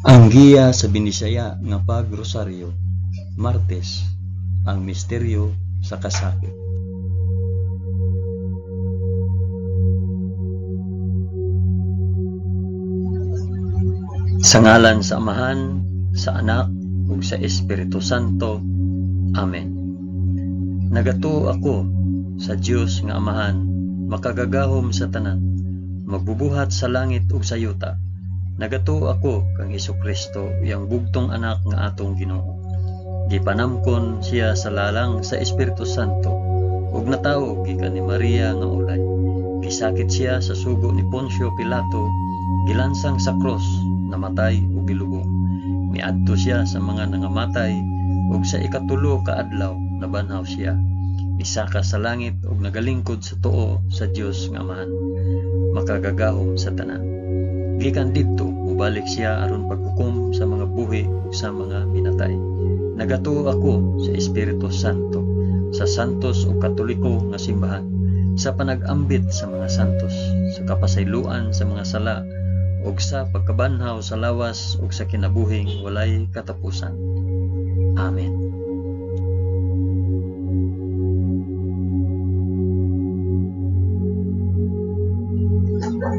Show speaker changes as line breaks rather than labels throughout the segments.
Ang giya sa Binisaya nga pag-rosaryo, Martes, ang misteryo sa kasakit. Sa ngalan sa Amahan, sa Anak, ug sa Espiritu Santo. Amen. Nagatuo ako sa Dios nga Amahan, makagagahom sa tanan, magbubuhat sa langit ug sa yuta. Nagatuo ako kang Hesukristo, iyang bugtong anak nga atong Ginoo. Gipanamkon siya sa lalang sa Espiritu Santo, ug natawo gikan ni Maria nga ulay. Gisakit siya sa sugo ni Poncio Pilato, gilansang sa krus, namatay ug gilubong. Miadto siya sa mga nangamatay, ug sa ikatulo ka adlaw nabanhaw siya. Misaka sa langit ug nagalingkod sa tuo sa Dios nga Amahan, makagagahom sa tanan. Gikan didto mobalik siya aron paghukom sa mga buhi ug sa mga minatay. Nagatuo ako sa Espiritu Santo, sa santos ug katoliko nga simbahan, sa panag-ambit sa mga santos, sa kapasayloan sa mga sala, ug sa pagkabanhaw sa lawas ug sa kinabuhing walay katapusan. Amen.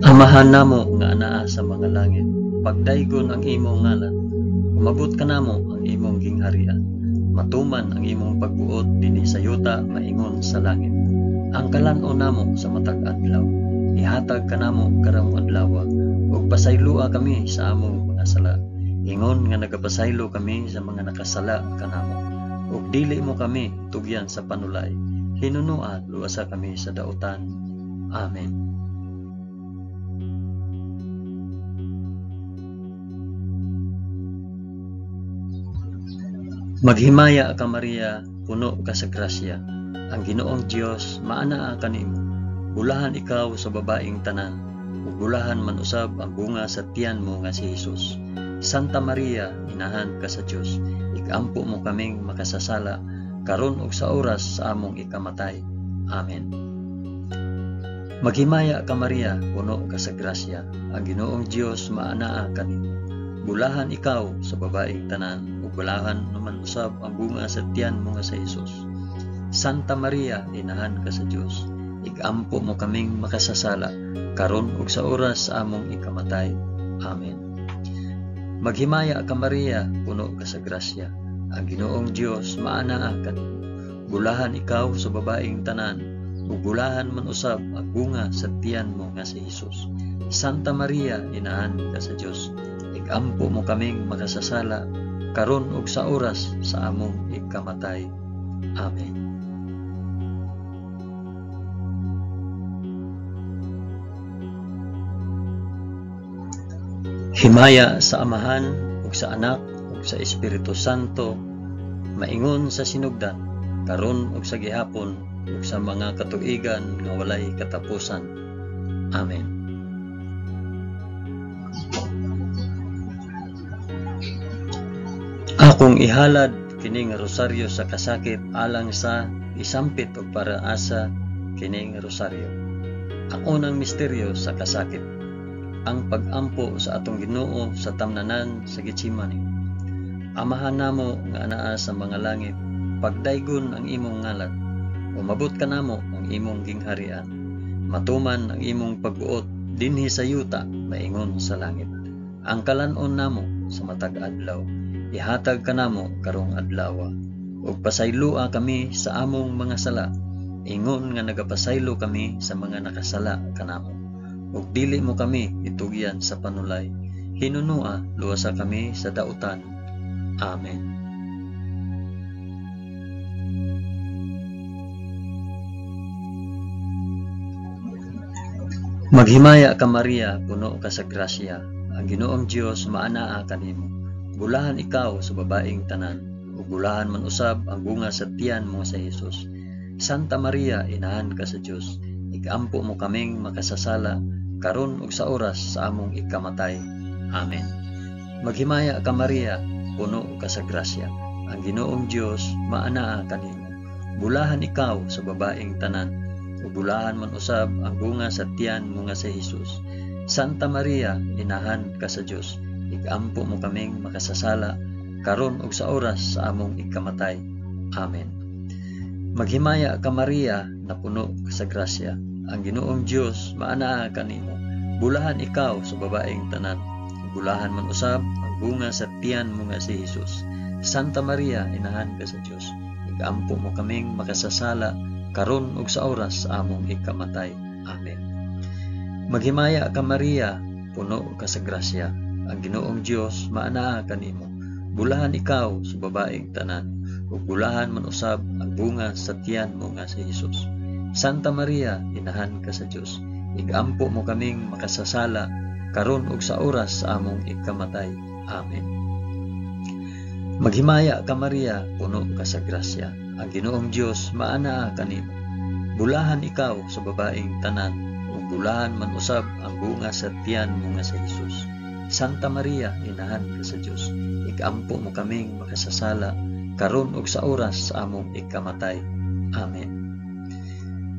Amahan namo nga anaa sa mga langit, pagdaygon ang imong ngalan, umabot kanamo ang imong gingharian, matuman ang imong pagbuot dinhi sa yuta maingon sa langit. Ang kalan-on namo sa matag adlaw, ihatag kanamo karong adlaw, ug pasayloa kami sa among mga sala, ingon nga nagapasaylo kami sa mga nakasala kanamo. Ug dili mo kami tugyan sa panulay, hinunua luwasa kami sa dautan. Amen. Maghimaya ka Maria, puno ka sa grasya. Ang Ginoong Dios maanaa kanimo. Bulahan ikaw sa babaeng tanan, ug bulahan man usab ang bunga sa tiyan mo nga si Hesus. Santa Maria, inahan ka sa Dios, ikampo mo kaming makasasala karon ug sa oras sa among ikamatay. Amen. Maghimaya ka Maria, puno ka sa grasya. Ang Ginoong Dios maanaa kanimo. Bulahan ikaw sa babaeng tanan, ug bulahan naman usab ang bunga sa tiyan mo nga sa Hesus. Santa Maria, inahan ka sa Dios, ikampo mo kaming makasasala, karon ug sa oras sa among ikamatay. Amen. Maghimaya ka Maria, puno ka sa grasya. Ang Ginoong Dios maanaa kanimo. Bulahan ikaw sa babaeng tanan, ug bulahan man usab ang bunga sa tiyan mo nga si Hesus. Santa Maria, inahan ka sa Dios, ikampo mo kaming makasasala, karon ug sa oras sa among ikamatay. Amen. Himaya sa Amahan ug sa Anak ug sa Espiritu Santo, maingon sa sinugdan, karon ug sa gihapon ug sa mga katuigan nga walay katapusan. Amen. Akong ihalad kining rosaryo sa kasakit alang sa isampit og para asa kining rosaryo. Ang unang misteryo sa kasakit, ang pag-ampo sa atong Ginoo sa tamnanan sa Getsemani. Amahan namo nga anaa sa mga langit, pagdaygon ang imong ngalan, umabot kanamo ang imong gingharian, matuman ang imong pagbuot dinhi sa yuta maingon sa langit. Ang kalan-on namo sa matag adlaw, ihatag kanamo karong adlaw, ug pasayloa kami sa among mga sala, ingon nga nagapasaylo kami sa mga nakasala kanamo. Ug dili mo kami itugyan sa panulay, hinunua luwasa kami sa dautan. Amen. Maghimaya ka Maria, puno ka sa grasya. Ang Ginoong Dios maanaa kanimo. Bulahan ikaw sa babaeng tanan, ug bulahan man usab ang bunga sa tiyan mo sa Hesus. Santa Maria, inahan ka sa Dios, ikampo mo kaming makasasala, karon ug sa oras sa among ikamatay. Amen. Maghimaya ka Maria, puno ka sa grasya. Ang Ginoong Dios maanaa kanimo. Bulahan ikaw sa babaeng tanan, ug bulahan man usab ang bunga sa tiyan mo nga sa Hesus. Santa Maria, inahan ka sa Dios, Igampo mo kaming makasasala, karon ug sa oras sa among ikamatay. Amen. Maghimaya ka Maria, napuno ka sa grasya. Ang Ginoong Dios maanaa kanimo. Bulahan ikaw sa babaeng tanan. Bulahan man usab ang bunga sa tiyan mo nga si Hesus. Santa Maria, inahan ka sa Dios. Igampo mo kaming makasasala karon ug sa oras sa among ikamatay. Amen. Maghimaya ka Maria, puno ka sa grasya. Ang Ginoong Dios maanaa kanimo. Bulahan ikaw sa babaeng tanan, ug bulahan man usab ang bunga sa tiyan mo nga si Hesus. Santa Maria, inahan ka sa Dios. Igampo mo kaming makasasala karon ug sa oras sa among ikamatay. Amen. Maghimaya ka Maria, puno ka sa grasya. Ang Ginoong Dios maanaa kanimo. Bulahan ikaw sa babaeng tanan, ug bulahan man usab ang bunga sa tiyan mo nga si Hesus. Santa Maria, inahan ka sa Dios. Igampo mo kaming makasasala karon ug sa oras sa among ikamatay. Amen.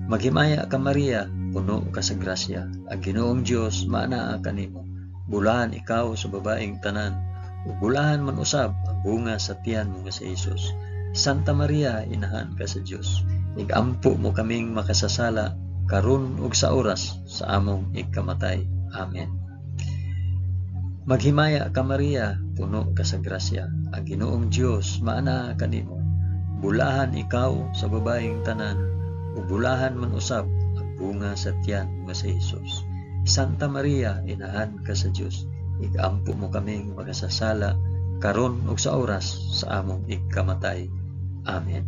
Maghimaya ka Maria, puno ka sa grasya. Ang Ginoong Dios maanaa kanimo. Bulahan ikaw sa babaeng tanan, ug bulahan man usab ang bunga sa tiyan mo nga si Hesus. Santa Maria, inahan ka sa Dios. Igampo mo kaming makasasala karon ug sa oras sa among ikamatay. Amen. Maghimaya ka Maria, puno ka sa grasya. Ang Ginoong Dios maanaa kanimo. Bulahan ikaw sa babaeng tanan, ug bulahan man usab ang bunga sa tiyan mo si Hesus. Santa Maria, inahan ka sa Dios. Igampo mo kaming makasasala karon ug sa oras sa among ikamatay. Amen.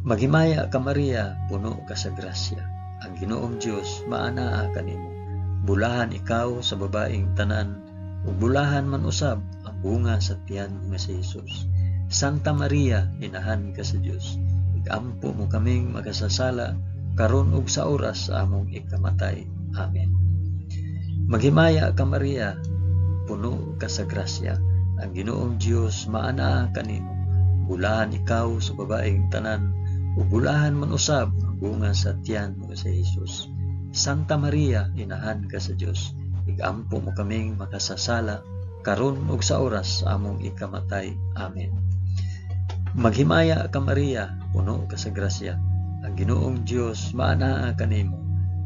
Maghimaya ka Maria, puno ka sa grasya. Ang Ginoong Dios maanaa kanimo. Bulahan ikaw sa babaeng tanan, ug bulahan man usab ang bunga sa tiyan mo nga si Hesus. Santa Maria, inahan ka sa Dios. Igampo mo kaming makasasala karon ug sa oras sa among ikamatay. Amen. Maghimaya ka Maria, puno ka sa grasya. Ang Ginoong Dios maanaa kanimo. Bulahan ikaw sa babaeng tanan, ug bulahan man usab ang bunga sa tiyan mo sa Hesus. Santa Maria, inahan ka sa Dios. Igampo mo kaming makasasala karon ug sa oras sa among ikamatay. Amen. Maghimaya ka Maria, puno ka sa grasya. Ang Ginoong Dios maanaa kanimo.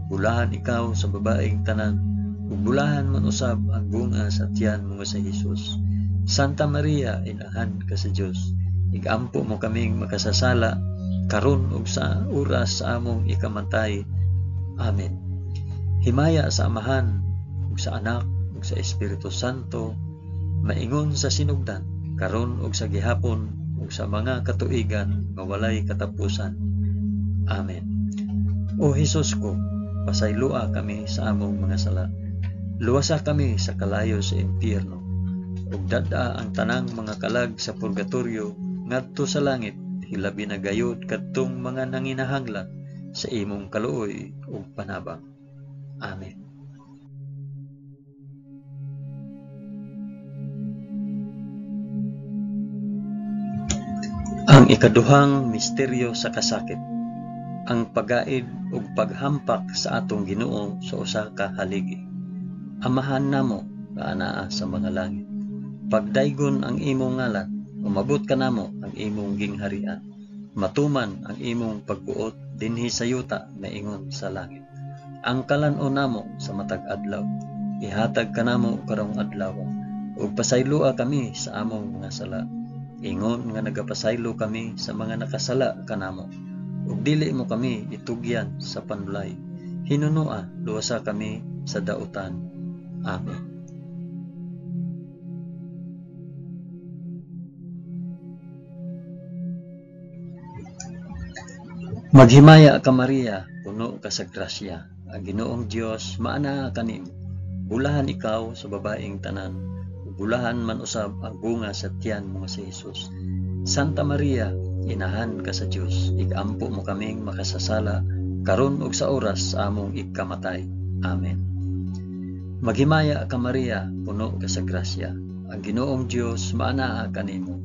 Bulahan ikaw sa babaeng tanan, ug bulahan man usab ang bunga sa tiyan mo nga si Hesus. Santa Maria, inahan ka sa Dios. Igampo mo kaming makasasala karon ug sa oras sa among ikamatay. Amen. Himaya sa Amahan ug sa Anak ug sa Espiritu Santo, maingon sa sinugdan, karon ug sa gihapon ug sa mga katuigan nga walay katapusan. Amen. O Hesus ko, pasayloa kami sa among mga sala. Luwasa kami sa kalayo sa impyerno, ug dad-a ang tanang mga kalag sa purgatorio ngadto sa langit, hilabi na gayud kadtong mga nanginahanglan sa imong kaluoy ug panabang. Amen. Ang ikaduhang misteryo sa kasakit, ang pagaid ug paghampak sa atong Ginoo sa usa ka haligi. Amahan namo nga anaa sa mga langit. Pagdaygon ang imong ngalan, umabot kanamo ang imong gingharian. Matuman ang imong pagbuot dinhi sa yuta maingon sa langit. Ang kalan-on namo sa matag adlaw, ihatag kanamo karong adlaw, ug pasayloa kami sa among mga sala, ingon nga nagapasaylo kami sa mga nakasala kanamo. Ug dili mo kami itugyan sa panulay, hinunoa luwasa kami sa dautan. Amen. Maghimaya ka Maria, puno ka sa grasya. Ang Ginoong Dios maanaa kanimo. Bulahan ikaw sa babaeng tanan, ug bulahan man usab ang bunga sa tiyan mo nga si Hesus. Santa Maria, inahan ka sa Dios, igampo mo kaming makasasala karon ug sa oras sa among ikamatay. Amen. Maghimaya ka Maria, puno ka sa grasya. Ang Ginoong Dios maanaa kanimo.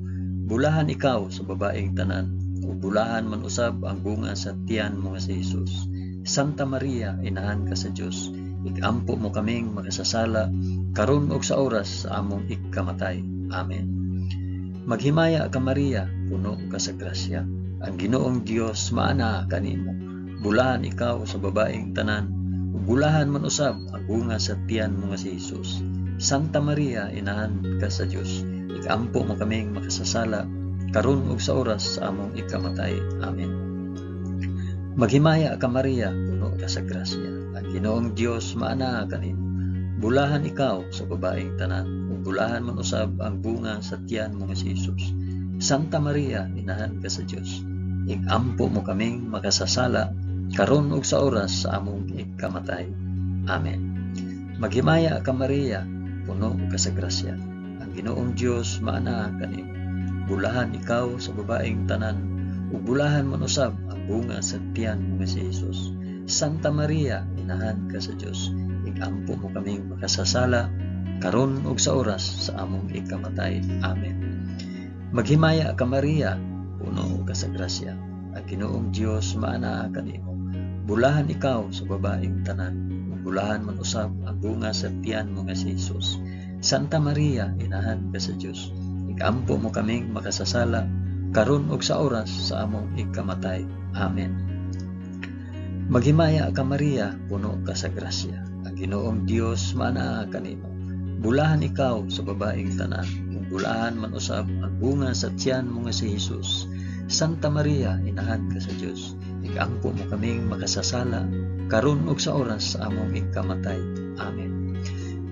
Bulahan ikaw sa babaeng tanan, ug bulahan man usab ang bunga sa tiyan mo nga si Hesus. Santa Maria, inahan ka sa Dios, igampo mo kaming makasasala karon ug sa oras sa among ikamatay. Amen. Maghimaya ka Maria, puno ka sa grasya. Ang Ginoong Dios maanaa kanimo. Bulahan ikaw sa babaeng tanan, ug bulahan man usab ang bunga sa tiyan mo nga si Hesus. Santa Maria, inahan ka sa Dios, ikaampo mo kaming makasasala, karon ug sa oras sa among ikamatay. Amen. Maghimaya ka Maria, puno ka sa grasya. Ang Ginoong Dios maanaa kanimo. Bulahan ikaw sa babaeng tanan, ug bulahan man usab ang bunga sa tiyan mo nga si Hesus. Santa Maria, inahan ka sa Dios, ikampo mo kaming makasasala, karon ug sa oras sa among ikamatay. Amen. Maghimaya ka Maria, puno ka sa grasya. Ang Ginoong Dios maanaa kanimo. Bulahan ikaw sa babaeng tanan, ug bulahan man usab ang bunga sa tiyan mo nga si Hesus. Santa Maria, inahan ka sa Dios, ikampo mo kaming makasasala, karon ug sa oras sa among ikamatay. Amen. Maghimaya ka Maria, puno ka sa grasya. Ang Ginoong Dios maanaa kanimo. Bulahan ikaw sa babaeng tanan, ug bulahan man usab ang bunga sa tiyan mo nga si Hesus. Santa Maria, inahan ka sa Dios, ikampo mo kaming makasasala, karon ug sa oras sa among ikamatay. Amen. Maghimaya ka Maria, puno ka sa grasya. Ang Ginoong Dios maanaa kanimo. Bulahan ikaw sa babaeng tanan, ug bulahan man usab ang bunga sa tiyan mo nga si Hesus. Santa Maria, inahan ka sa Dios, ikampo mo kaming makasasala, karon ug sa oras sa among ikamatay. Amen.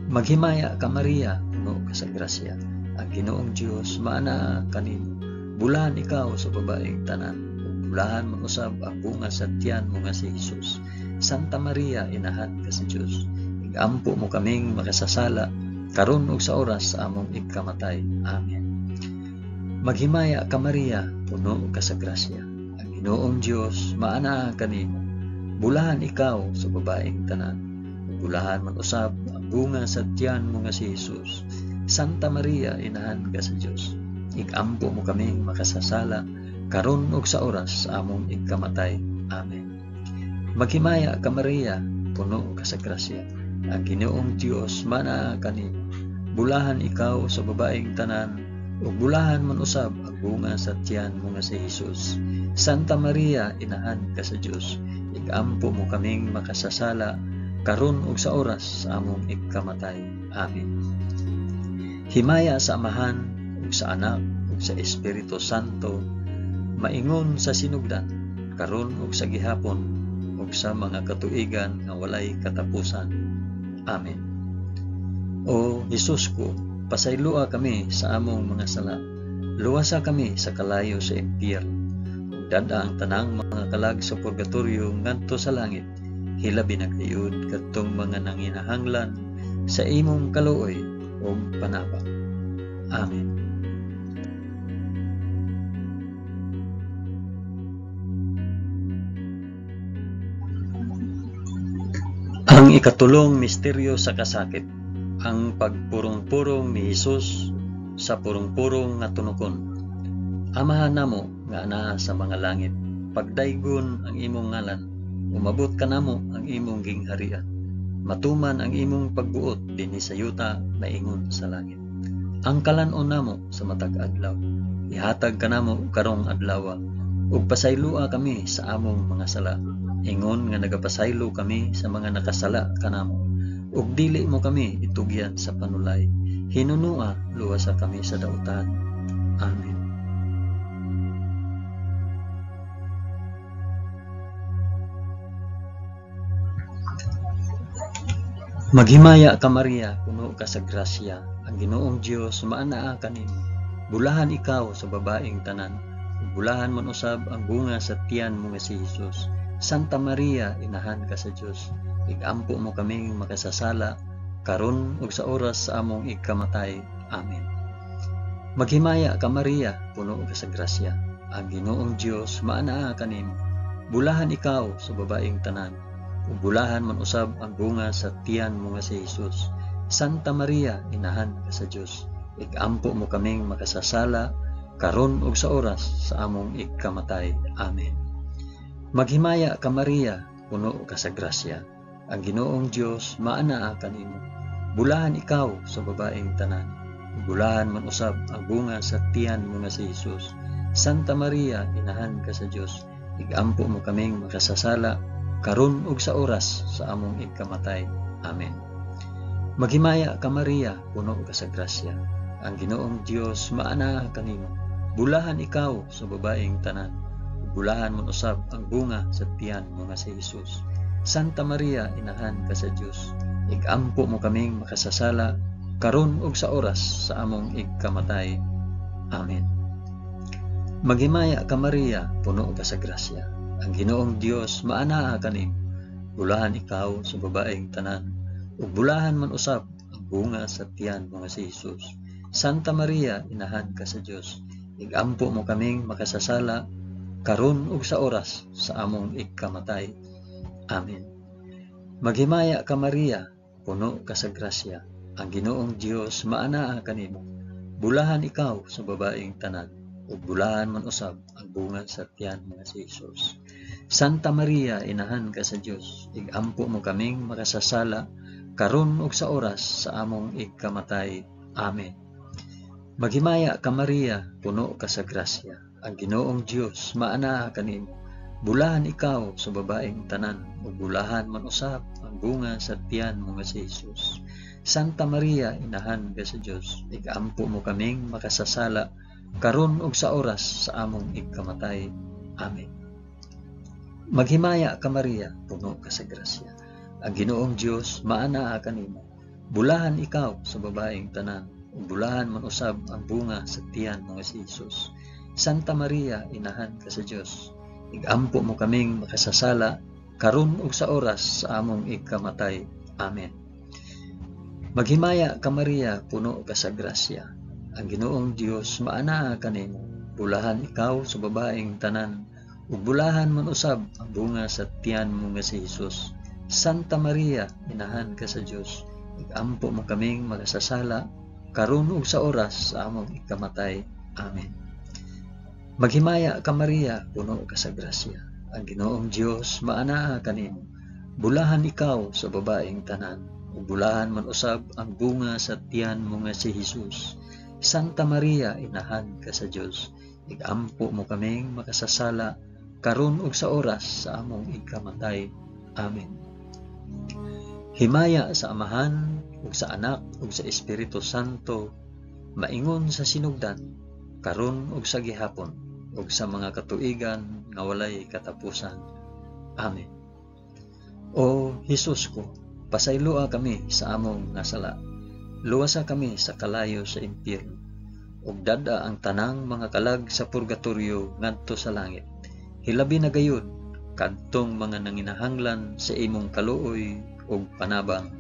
Maghimaya ka Maria, puno ka sa grasya. Ang Ginoong Dios maanaa kanimo. Bulahan ikaw sa babaeng tanan, ug bulahan man usab ang bunga sa tiyan mo nga si Hesus. Santa Maria, inahan ka sa Dios, ikampo mo kaming makasasala, karon ug sa oras sa among ikamatay. Amen. Maghimaya ka Maria, puno ka sa grasya. Ang Ginoong Dios maanaa kanimo. Bulahan ikaw sa babaeng tanan, ug bulahan man usab ang bunga sa tiyan mo nga si Hesus. Santa Maria, inahan ka sa Dios, ikampo mo kaming makasasala, karon ug sa oras sa among ikamatay. Amen. Maghimaya ka Maria, puno ka sa grasya. Ang Ginoong Dios maanaa kanimo. Bulahan ikaw sa babaeng tanan, ug bulahan man usab ang bunga sa tiyan mo nga si Hesus. Santa Maria, inahan ka sa Dios, ikampo mo kaming makasasala, karon ug sa oras sa among ikamatay. Amen. Himaya sa Amahan ug sa Anak ug sa Espiritu Santo, maingon sa sinugdan, karon ug sa gihapon ug sa mga katuigan nga walay katapusan. Amen. O Hesus ko, pasayloa kami sa among mga sala. Luwasa kami sa kalayo sa impyerno. Ug dad-a ang tanang mga kalag sa purgatorio ngadto sa langit. Hilabi na gayud kadtong mga nanginahanglan sa imong kaluoy ug panabang. Amen. Ang ikatulong misteryo sa kasakit, ang pagpurong-purong ni Hesus sa purong-purong nga tunokon. Amahan namo nga anaa sa mga langit, pagdaygon ang imong ngalan, umabot kanamo ang imong gingharian. Matuman ang imong pagbuot dinhi sa yuta maingon sa langit. Ang kalan-on namo sa matag adlaw, ihatag kanamo karong adlawa, ug pasayloa kami sa among mga sala, ingon nga nagapasaylo kami sa mga nakasala kanamo. Ug dili mo kami itugyan sa panulay, hinunua luwasa kami sa dautan. Amen. Maghimaya ka Maria, puno ka sa grasya, ang Ginoong Dios maanaa kanimo. Bulahan ikaw sa babaeng tanan, ug bulahan man usab ang bunga sa tiyan mo nga si Hesus. Santa Maria, inahan ka sa Dios, igampo mo kaming makasasala, karon ug sa oras sa among ikamatay. Amen. Maghimaya ka Maria, puno ka sa grasya, ang Ginoong Dios maanaa kanimo. Bulahan ikaw sa babaeng tanan, ug bulahan man usab ang bunga sa tiyan mo nga si Hesus. Santa Maria, inahan ka sa Dios, igampo mo kaming makasasala, karon ug sa oras sa among ikamatay. Amen. Maghimaya ka Maria, puno ka sa grasya, ang Ginoong Dios maanaa kanimo. Bulahan ikaw sa babaeng tanan, ug bulahan man usab ang bunga sa tiyan mo nga si Hesus. Santa Maria, inahan ka sa Dios, igampo mo kaming makasasala karon ug sa oras sa among igkamatay. Amen. Maghimaya ka Maria, puno ka sa grasya. Ang Ginoong Dios maanaa kanimo. Bulahan ikaw sa babaeng tanan, ug bulahan man usab ang bunga sa tiyan mo nga si Hesus. Santa Maria, inahan ka sa Dios, igampo mo kaming makasasala karon ug sa oras sa among igkamatay. Amen. Maghimaya ka Maria, puno ka sa grasya. Ang Ginoong Dios maanaa kanimo. Bulahan ikaw sa babaeng tanan, ug bulahan man usab ang bunga sa tiyan mo nga si Hesus. Santa Maria, inahan ka sa Dios, igampo mo kaming makasasala karon ug sa oras sa among igkamatay. Amen. Maghimaya ka Maria, puno ka sa grasya. Ang Ginoong Dios maanaa kanimo. Bulahan ikaw sa babaeng tanan, ug bulahan man usab ang bunga sa tiyan mo nga si Hesus. Santa Maria, inahan ka sa Dios, igampo mo kaming makasasala karon ug sa oras sa among igkamatay. Amen. Maghimaya ka Maria, puno ka sa grasya. Ang Ginoong Dios maanaa kanimo. Bulahan ikaw sa babaeng tanan, ug bulahan man usab ang bunga sa tiyan mo nga si Hesus. Santa Maria, inahan ka sa Dios, igampo mo kaming makasasala karon ug sa oras sa among igkamatay. Amen. Maghimaya ka Maria, puno ka sa grasya. Ang Ginoong Dios maanaa kanimo. Bulahan ikaw sa babaeng tanan, ug bulahan man usab ang bunga sa tiyan mo nga si Hesus. Santa Maria, inahan ka sa Dios, igampo mo kaming makasasala karon ug sa oras sa among igkamatay. Amen. Maghimaya ka Maria, puno ka sa grasya. Ang Ginoong Dios maanaa kanimo. Bulahan ikaw sa babaeng tanan, ug bulahan man usab ang bunga sa tiyan mo nga si Hesus. Santa Maria, inahan ka sa Dios, igampo mo kaming makasasala karon ug sa oras sa among ikamatay. Amen. Maghimaya ka Maria, puno ka sa grasya. Ang Ginoong Dios maanaa kanimo. Bulahan ikaw sa babaeng tanan, ug bulahan man usab ang bunga sa tiyan mo nga si Hesus. Santa Maria, inahan ka sa Dios, igampo mo kaming makasasala karon ug sa oras sa among ikamatay. Amen. Himaya sa Amahan ug sa Anak ug sa Espiritu Santo, maingon sa sinugdan, karon ug sa gihapon, ug sa mga katuigan nga walay katapusan. Amen. O Hesus ko, pasayloa kami sa among nga sala. Luwasa kami sa kalayo sa impyerno, ug dad-a ang tanang mga kalag sa purgatorio ngadto sa langit. Hilabi na gayud kadtong mga nanginahanglan sa imong kaluoy ug panabang.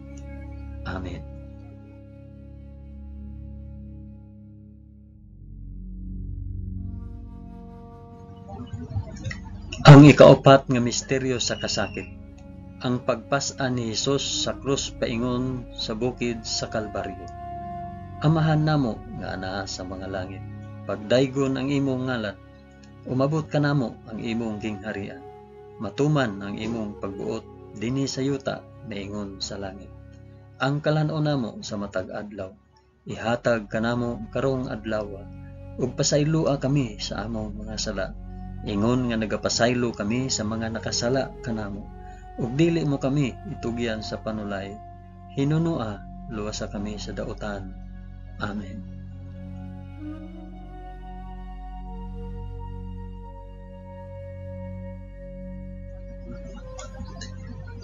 Amen. Ang ikaapat nga misteryo sa kasakit, ang pagpas-an ni Hesus sa krus paingon sa bukid sa Kalbaryo. Amahan namo nga anaa sa mga langit, pagdaygon ang imong ngalan, umabot kanamo ang imong gingharian, matuman ang imong pagbuot dinhi sa yuta maingon sa langit. Ang kalan-on namo sa matag adlaw, ihatag kanamo karong adlaw, ug pasayloa kami sa among mga sala, ingon nga nagapasaylo kami sa mga nakasala kanamo, ug dili mo kami itugyan sa panulay, hinunoa luwasa kami sa dautan. Amen.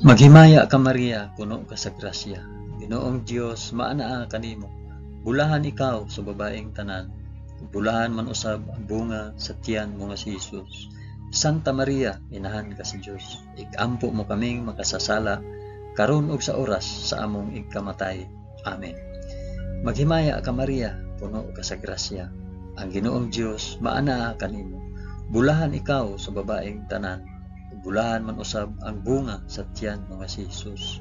Maghimaya ka Maria, puno ka sa grasya. Ginoong Dios maanaa kanimo. Bulahan ikaw sa babaeng tanan, ug bulahan man usab ang bunga sa tiyan mo nga si Hesus. Santa Maria, inahan ka sa Dios, igampo mo kaming makasasala karon ug sa oras sa among igkamatay. Amen. Maghimaya ka Maria, puno ka sa grasya. Ang Ginoong Dios maanaa kanimo. Bulahan ikaw sa babaeng tanan, ug bulahan man usab ang bunga sa tiyan mo nga si Hesus.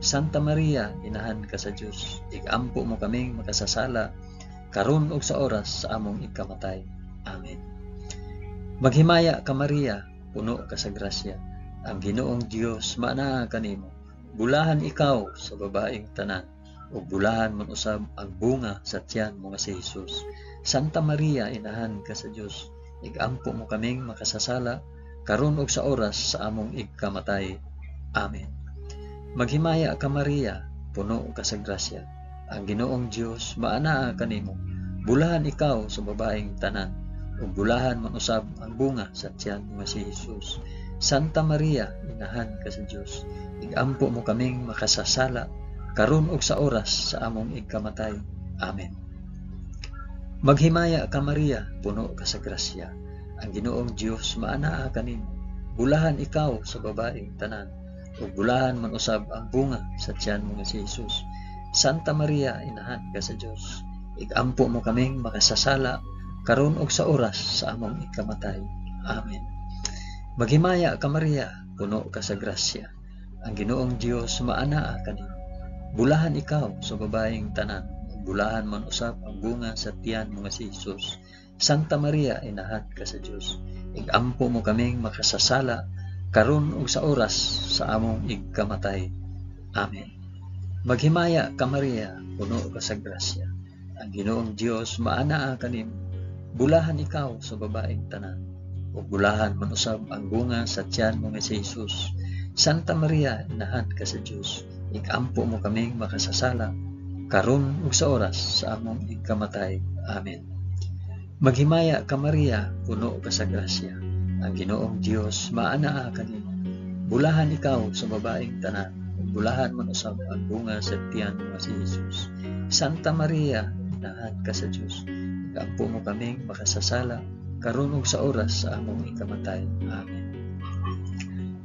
Santa Maria, inahan ka sa Dios, igampo mo kaming makasasala karon ug sa oras sa among ikamatay. Amen. Maghimaya ka Maria, puno ka sa grasya. Ang Ginoong Dios maanaa kanimo. Bulahan ikaw sa babaeng tanan, ug bulahan man usab ang bunga sa tiyan mo nga si Hesus. Santa Maria, inahan ka sa Dios, igampo mo kaming makasasala karon ug sa oras sa among igkamatay. Amen. Maghimaya ka Maria, puno ka sa grasya. Ang Ginoong Dios maanaa kanimo. Bulahan ikaw sa babaeng tanan, ug bulahan man usab ang bunga sa tiyan mo nga si Hesus. Santa Maria, inahan ka sa Dios, igampo mo kaming makasasala karon ug sa oras sa among igkamatay. Amen. Maghimaya ka Maria, puno ka sa grasya. Ang Ginoong Dios maanaa kanimo. Bulahan ikaw sa babaeng tanan, ug bulahan man usab ang bunga sa tiyan mo nga si Hesus. Santa Maria, inahan ka sa Dios, igampo mo kaming makasasala karon ug sa oras sa among ikamatay. Amen. Maghimaya ka Maria, puno ka sa grasya. Ang Ginoong Dios maanaa kanimo. Bulahan ikaw sa babaeng tanan, ug bulahan man usab ang bunga sa tiyan mo nga si Hesus. Santa Maria, inahan ka sa Dios, igampo mo kaming makasasala karon ug sa oras sa among igkamatay. Amen. Maghimaya ka Maria, puno ka sa grasya. Ang Ginoong Dios maanaa kanimo. Bulahan ikaw sa babaeng tanan, ug bulahan man usab ang bunga sa tiyan mo nga si Hesus. Santa Maria, inahan ka sa Dios, igampo mo kaming makasasala karon ug sa oras sa among igkamatay. Amen. Maghimaya ka Maria, puno ka sa grasya. Ang Ginoong Dios maanaa kanimo. Bulahan ikaw sa babaeng tanan, ug bulahan man usab ang bunga sa tiyan mo nga si Hesus. Santa Maria, inahan ka sa Dios, igampo mo kaming makasasala karon ug sa oras sa among ikamatay. Amen.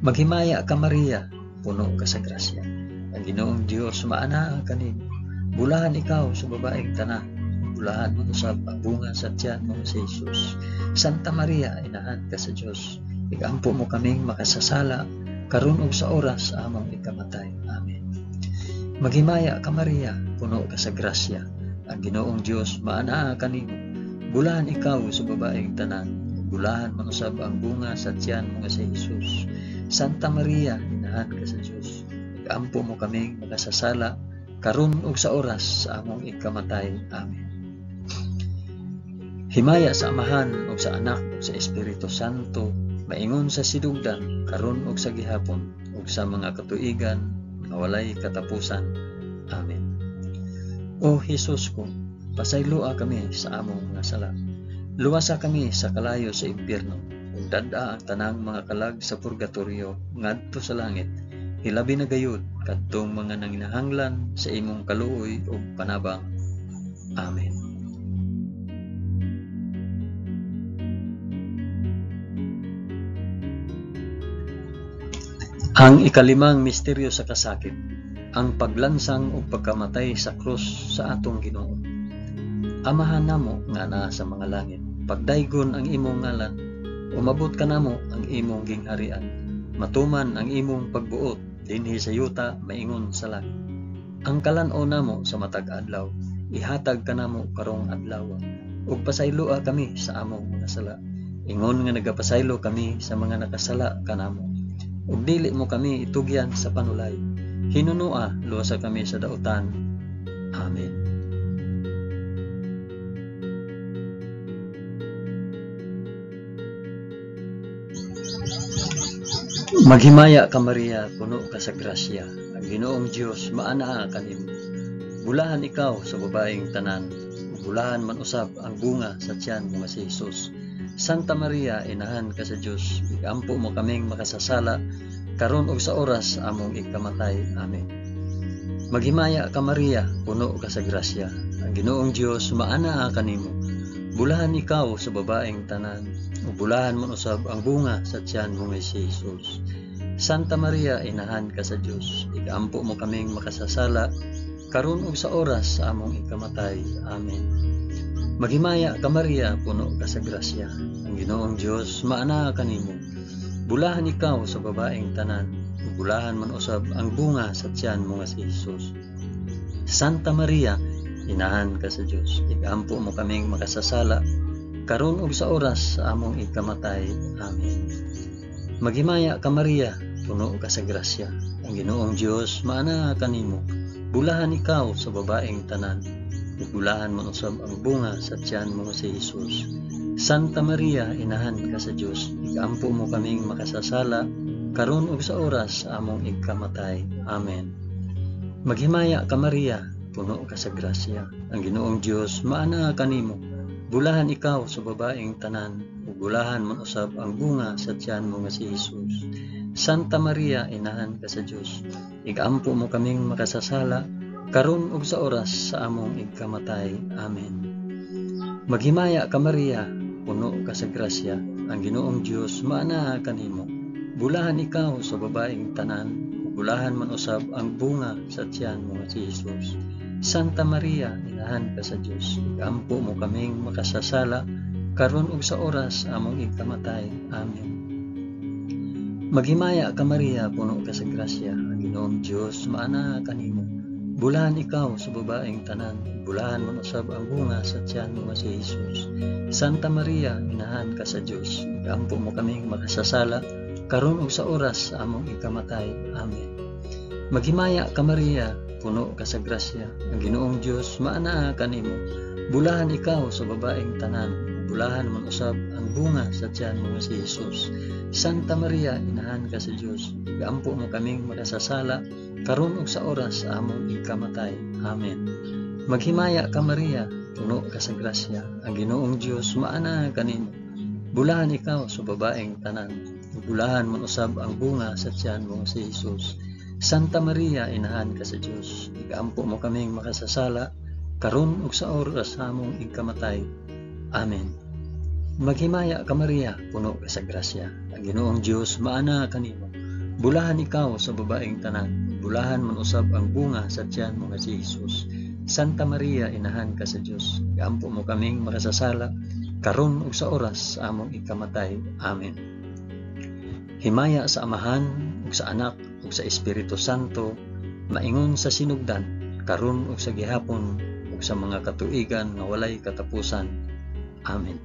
Maghimaya ka Maria, puno ka sa grasya. Ang Ginoong Dios maanaa kanimo. Bulahan ikaw sa babaeng tanan, bulahan man usab ang bunga sa tiyan mo si Hesus. Santa Maria, inahan ka sa Dios, igampo mo kaming makasasala karon ug sa oras sa among ikamatay. Amen. Maghimaya ka Maria, puno ka sa grasya. Ang Ginoong Dios maanaa kanimo. Bulahan ikaw sa babaeng tanan, bulahan man usab ang bunga sa tiyan mo nga si Hesus. Santa Maria, inahan ka sa Dios, igampo mo kaming makasasala karon ug sa oras sa among ikamatay. Amen. Himaya sa Amahan ug sa Anak ug sa Espiritu Santo, maingon sa sidugdan karon ug sa gihapon ug sa mga katuigan nga walay katapusan. Amen. O Hesus ko, pasayloa kami sa among mga sala. Luwasa kami sa kalayo sa impyerno ug dad-a ang tanang mga kalag sa purgatorio ngadto sa langit. Hilabi na gayud kadtong mga nanginahanglan sa imong kaluoy ug panabang. Amen. Ang ikalimang misteryo sa kasakit, ang paglansang ug pagkamatay sa krus sa atong Ginoo. Amahan namo nga naa sa mga langit, pagdaygon ang imong ngalan, umabot kanamo ang imong gingharian, matuman ang imong pagbuot dinhi sa yuta maingon sa langit. Ang kalan-on namo sa matag adlaw, ihatag kanamo karong adlaw, ug pasayloa kami sa among mga sala, ingon nga nagapasaylo kami sa mga nakasala kanamo. Ug dili mo kami itugyan sa panulay, hinunua luwasa kami sa dautan. Amen. Maghimaya ka Maria, puno ka sa grasya. Ang Ginoong Dios maanaa kanimo. Bulahan ikaw sa babaeng tanan, ug bulahan man usab ang bunga sa tiyan mo nga si Hesus. Santa Maria, inahan ka sa Dios, igampo mo kaming makasasala karon ug sa oras sa among ikamatay. Amen. Maghimaya ka Maria, puno ka sa grasya. Ang Ginoong Dios maanaa kanimo. Bulahan ikaw sa babaeng tanan, ug bulahan man usab ang bunga sa tiyan mo nga si Hesus. Santa Maria, inahan ka sa Dios, igampo mo kaming makasasala karon ug sa oras sa among ikamatay. Amen. Maghimaya ka Maria, puno ka sa grasya. Ang Ginoong Dios maanaa kanimo. Bulahan ikaw sa babaeng tanan, ug bulahan man usab ang bunga sa tiyan mo nga si Hesus. Santa Maria, inahan ka sa Dios, igampo mo kaming makasasala karon ug sa oras sa among ikamatay. Amen. Maghimaya ka Maria, puno ka sa grasya. Ang Ginoong Dios maanaa kanimo. Bulahan ikaw sa babaeng tanan, ug bulahan man usab ang bunga sa tiyan mo nga si Hesus. Santa Maria, inahan ka sa Dios, ikampo mo kaming makasasala, karon ug sa oras sa among igkamatay. Amen. Maghimaya ka Maria, puno ka sa grasya. Ang Ginoong Dios maanaa kanimo. Bulahan ikaw sa babaeng tanan, ug bulahan man usab ang bunga sa tiyan mo nga si Hesus. Santa Maria, inahan ka sa Dios, igampo mo kaming makasasala, karon ug sa oras sa among igkamatay. Amen. Maghimaya ka Maria, puno ka sa grasya. Ang Ginoong Dios maanaa kanimo. Bulahan ikaw sa babaeng tanan, ug bulahan man usab ang bunga sa tiyan mo nga si Hesus. Santa Maria, inahan ka sa Dios, igampo mo kaming makasasala, karon ug sa oras sa among igkamatay. Amen. Maghimaya ka Maria, puno ka sa grasya, ang Ginoong Dios maanaa kanimo. Bulahan ikaw sa babaeng tanan, bulahan man usab ang bunga sa tiyan mo nga si Hesus. Santa Maria, inahan ka sa Dios, igampo mo kaming makasasala, karon ug sa oras sa among ikamatay. Amen. Maghimaya ka Maria, puno ka sa grasya, ang Ginoong Dios maanaa kanimo. Bulahan ikaw sa babaeng tanan, bulahan man usab ang bunga sa tiyan mo nga si Hesus. Santa Maria, inahan ka sa Dios, igampo mo kaming makasasala, karon ug sa oras sa among ikamatay. Amen. Maghimaya ka Maria, puno ka sa grasya, ang Ginoong Dios maanaa kanimo. Bulahan ikaw sa babaeng tanan, bulahan man usab ang bunga sa tiyan mo nga si Hesus. Santa Maria, inahan ka sa Dios, igampo mo kaming makasasala, karon ug sa oras sa among ikamatay. Amen. Maghimaya ka Maria, puno ka sa grasya, ang Ginoong Dios maanaa kanimo. Bulahan ikaw sa babaeng tanan, bulahan man usab ang bunga sa tiyan mo nga si Hesus. Santa Maria, inahan ka sa Dios, igampo mo kaming makasasala, karon ug sa oras sa among ikamatay. Amen. Himaya sa Amahan ug sa Anak ug sa Espiritu Santo, maingon sa sinugdan, karon ug sa gihapon ug sa mga katuigan nga walay katapusan. Amen.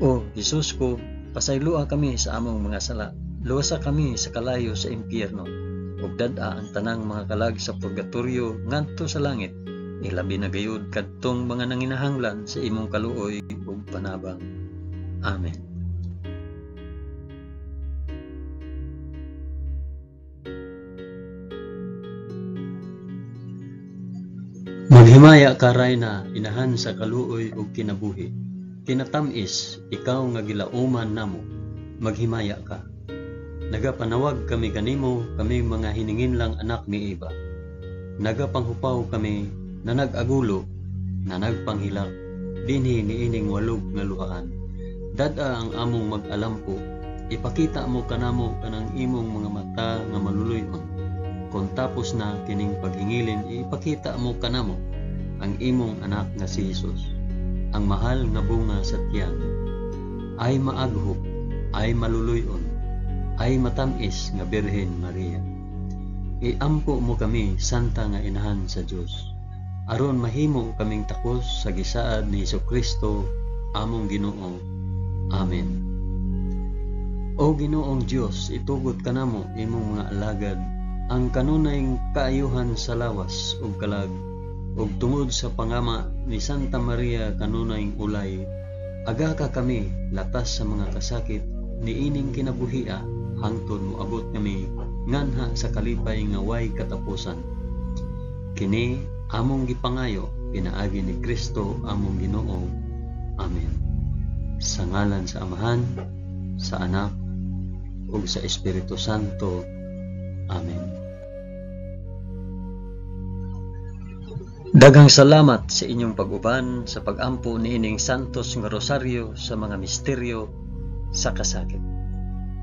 O Hesus ko, pasayloa kami sa among mga sala, luwasa kami sa kalayo sa impyerno, ug dad-a ang tanang mga kalag sa purgatorio ngadto sa langit, ilabi na gayud kadtong mga nanginahanglan sa imong kaluoy ug panabang. Amen. Maghimaya ka Rayna, inahan sa kaluoy ug kinabuhi. Kinatamis, ikaw nga gilauman namo, maghimaya ka. Nagapanawag kami kanimo, kami mga hininginlang anak ni Eva. Nagapanghupaw kami na nag-agulo, na nagpanghilak, dinhi niining walog nga luhaan. Dad-a ang among mag-alampo, ipakita mo kanamo kanang imong mga mata nga maluluy-on. Kung tapos na kining paghingilin, ipakita mo kanamo ang imong anak nga si Hesus, ang mahal nga bunga sa tiyan. Ay maaghop, ay maluluy-on, ay matamis nga Birhen Maria. Iampo mo kami, Santa nga Inahan sa Dios, aron mahimo kaming takos sa gisaad ni Hesukristo among Ginoo. Amen. O Ginoong Dios, itugot kanamo imong mga alagad ang kanunay kaayuhan sa lawas ug kalag, ug tungod sa pangama ni Santa Maria kanunay ulay, aga ka kami latas sa mga kasakit niining kinabuhia hangtod moabot kami nganha sa kalipay nga way katapusan. Kini among gipangayo pinaagi ni Kristo among Ginoo. Amen. Sa ngalan sa Amahan, sa Anak, ug sa Espiritu Santo. Amen. Daghang salamat sa inyong pag-uban sa pag-ampo niining Santos nga Rosaryo sa mga misteryo sa kasakit.